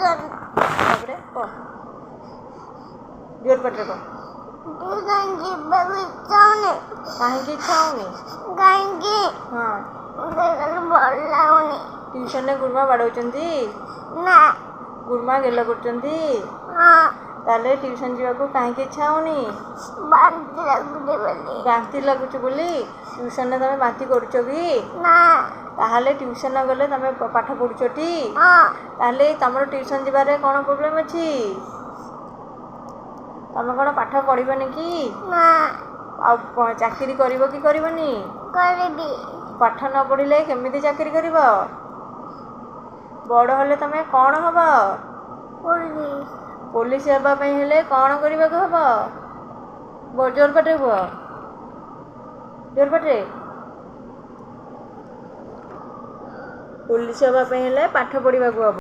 Tuition. ତାପରେ କହ, ଜୋର ପାଟିରେ କହ। ଟ୍ୟୁସନ୍ ଯିବାକୁ ଇଚ୍ଛା ହଉନି। କାହିଁକି ଇଚ୍ଛା ହଉନି? କାହିଁକି? ହଁ, ଭଲ ଲାଗୁନି। ଟ୍ୟୁସନରେ ଗୁରୁମା ବାଡ଼ଉଛନ୍ତି? ନା। ଗୁରୁମା ଗେଲ କରୁଛନ୍ତି? ହଁ। ତାହେଲେ ଟ୍ୟୁସନ୍ ଯିବାକୁ କାହିଁକି ଇଚ୍ଛା ହଉନି? ବାନ୍ତି ଲାଗୁଛି ବୋଲି। ବାନ୍ତି ଲାଗୁଛି ବୋଲି? ଟ୍ୟୁସନରେ ତମେ ବାନ୍ତି କରୁଛ କି? ନା। ତାହେଲେ ଟ୍ୟୁସନ୍ ନ ଗଲେ ତମେ ପାଠ ପଢ଼ୁଛ ଟି? ହଁ। ତାହେଲେ ତମର ଟ୍ୟୁସନ୍ ଯିବାରେ କ'ଣ ପ୍ରୋବ୍ଲେମ୍ ଅଛି? ତମେ କ'ଣ ପାଠ ପଢ଼ିବନି କି? ନା। ଆଉ ଚାକିରି କରିବ କି କରିବନି? କରିବି। ପାଠ ନ ପଢ଼ିଲେ କେମିତି ଚାକିରି କରିବ? ବଡ଼ ହେଲେ ତମେ କ'ଣ ହବ? ପୋଲିସ। ପୋଲିସ ହେବା ପାଇଁ ହେଲେ କ'ଣ କରିବାକୁ ହବ? ଜୋର ପାଟିରେ କୁହ, ଜୋର ପାଟିରେ। ପୋଲିସ ହେବା ପାଇଁ ହେଲେ ପାଠ ପଢ଼ିବାକୁ ହବ।